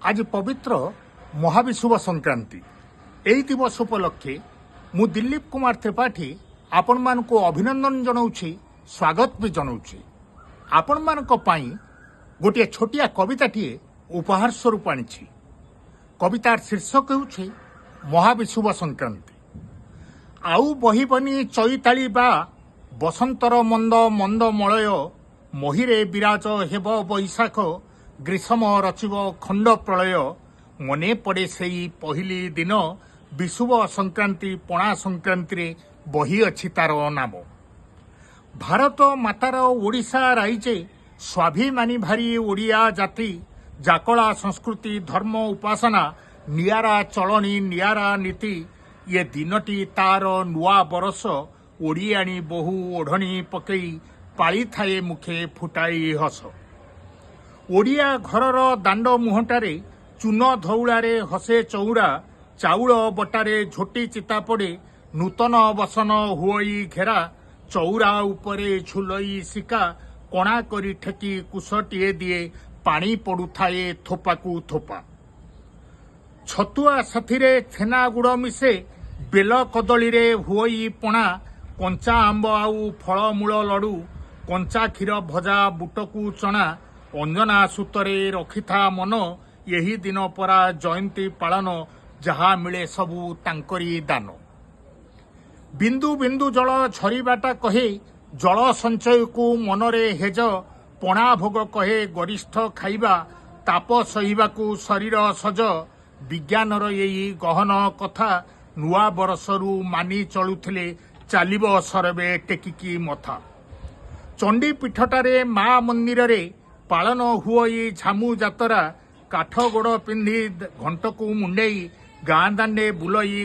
ଆଜି ପବିତ୍ର ମହାବିଷୁବ ସଂକ୍ରାନ୍ତି। ଏହି ଦିବସ ଉପଲକ୍ଷେ ମୁଁ ଦିଲ୍ଲୀପ କୁମାର ତ୍ରିପାଠୀ ଆପଣମାନଙ୍କୁ ଅଭିନନ୍ଦନ ଜଣାଉଛି, ସ୍ୱାଗତ ବି ଜଣାଉଛି। ଆପଣମାନଙ୍କ ପାଇଁ ଗୋଟିଏ ଛୋଟିଆ କବିତାଟିଏ ଉପହାର ସ୍ୱରୂପ ଆଣିଛି। କବିତାର ଶୀର୍ଷକ ହେଉଛି ମହାବିଷୁବ ସଂକ୍ରାନ୍ତି। ଆଉ ବହିବନି ଚଇତାଳି ବା ବସନ୍ତର ମନ୍ଦ ମନ୍ଦ ମଳୟ, ମହିରେ ବିରାଜ ହେବ ବୈଶାଖ, ଗ୍ରୀଷ୍ମ ରଚିବ ଖଣ୍ଡ ପ୍ରଳୟ। ମନେ ପଡ଼େ ସେଇ ପହିଲି ଦିନ, ବିଷୁବ ସଂକ୍ରାନ୍ତି ପଣା ସଂକ୍ରାନ୍ତିରେ ବହି ଅଛି ତାର ନାମ। ଭାରତ ମାତାର ଓଡ଼ିଶା ରାଇଜେ ସ୍ୱାଭିମାନୀ ଭାରି ଓଡ଼ିଆ ଜାତି, ଜାକଳା ସଂସ୍କୃତି ଧର୍ମ ଉପାସନା, ନିଆରା ଚଳଣି ନିଆରା ନୀତି। ଏ ଦିନଟି ତାର ନୂଆ ବରଷ, ଓଡ଼ିଆଣୀ ବୋହୂ ଓଢ଼ଣୀ ପକେଇ ପାଳିଥାଏ ମୁଖେ ଫୁଟାଇ ହସ। ଓଡ଼ିଆ ଘରର ଦାଣ୍ଡ ମୁହଁଟାରେ ଚୂନ ଧଉଳାରେ ହସେ ଚଉରା, ଚାଉଳ ବଟାରେ ଝୋଟି ଚିତା ପଡ଼େ, ନୂତନ ବସନ ହୁଅଇ ଘେରା। ଚଉରା ଉପରେ ଝୁଲଇ ଶିକା, କଣା କରି ଠେକି କୁଶଟିଏ ଦିଏ, ପାଣି ପଡୁଥାଏ ଥୋପାକୁ ଥୋପା। ଛତୁଆ ସାଥିରେ ଛେନା ଗୁଡ଼ ମିଶେ, ବେଲ କଦଳୀରେ ହୁଅଇ ପଣା, କଞ୍ଚା ଆମ୍ବ ଆଉ ଫଳମୂଳ ଲଡ଼ୁ, କଞ୍ଚା କ୍ଷୀର ଭଜା ବୁଟକୁ ଚଣା। ଅଞ୍ଜନା ସୂତରେ ରଖିଥା ମନ, ଏହି ଦିନ ପରା ଜୟନ୍ତୀ ପାଳନ, ଯାହା ମିଳେ ସବୁ ତାଙ୍କରି ଦାନ। ବିନ୍ଦୁ ବିନ୍ଦୁ ଜଳ ଝରିବାଟା କହେ ଜଳ ସଞ୍ଚୟକୁ ମନରେ ହେଜ, ପଣା ଭୋଗ କହେ ଗରିଷ୍ଠ ଖାଇବା, ତାପ ସହିବାକୁ ଶରୀର ସଜ। ବିଜ୍ଞାନର ଏଇ ଗହନ କଥା ନୂଆ ବରଷରୁ ମାନି ଚଳୁଥିଲେ ଚାଲିବ ସରବେ ଟେକିକି ମଥା। ଚଣ୍ଡୀ ପୀଠଟାରେ ମା ମନ୍ଦିରରେ ପାଳନ ହୁଅଇ ଝାମୁ ଯାତରା, କାଠ ଗୋଡ଼ ପିନ୍ଧି ଘଣ୍ଟକୁ ମୁଣ୍ଡେଇ ଗାଁ ଦାଣ୍ଡେ ବୁଲଇ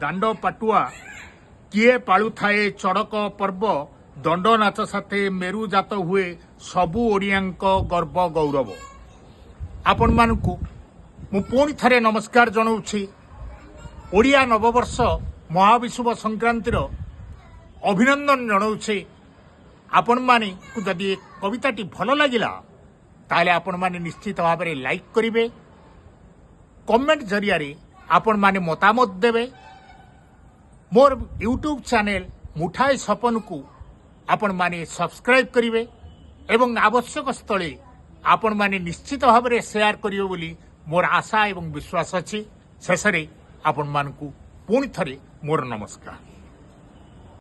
ଦାଣ୍ଡ ପାଟୁଆ। କିଏ ପାଳୁଥାଏ ଚଡ଼କ ପର୍ବ, ଦଣ୍ଡ ନାଚ ସାଥେ ମେରୁ ଜାତ ହୁଏ ସବୁ ଓଡ଼ିଆଙ୍କ ଗର୍ବ ଗୌରବ। ଆପଣମାନଙ୍କୁ ମୁଁ ପୁଣି ଥରେ ନମସ୍କାର ଜଣାଉଛି, ଓଡ଼ିଆ ନବବର୍ଷ ମହାବିଷୁବ ସଂକ୍ରାନ୍ତିର ଅଭିନନ୍ଦନ ଜଣାଉଛି। ଆପଣମାନଙ୍କୁ ଯଦି କବିତାଟି ଭଲ ଲାଗିଲା, ତାହେଲେ ଆପଣମାନେ ନିଶ୍ଚିତ ଭାବରେ ଲାଇକ୍ କରିବେ, କମେଣ୍ଟ ଜରିଆରେ ଆପଣମାନେ ମତାମତ ଦେବେ, ମୋର ୟୁଟ୍ୟୁବ୍ ଚ୍ୟାନେଲ୍ ମୁଠାଏ ସପନକୁ ଆପଣମାନେ ସବସ୍କ୍ରାଇବ୍ କରିବେ ଏବଂ ଆବଶ୍ୟକ ସ୍ଥଳେ ଆପଣମାନେ ନିଶ୍ଚିତ ଭାବରେ ସେୟାର କରିବେ ବୋଲି ମୋର ଆଶା ଏବଂ ବିଶ୍ୱାସ ଅଛି। ଶେଷରେ ଆପଣମାନଙ୍କୁ ପୁଣି ଥରେ ମୋର ନମସ୍କାର।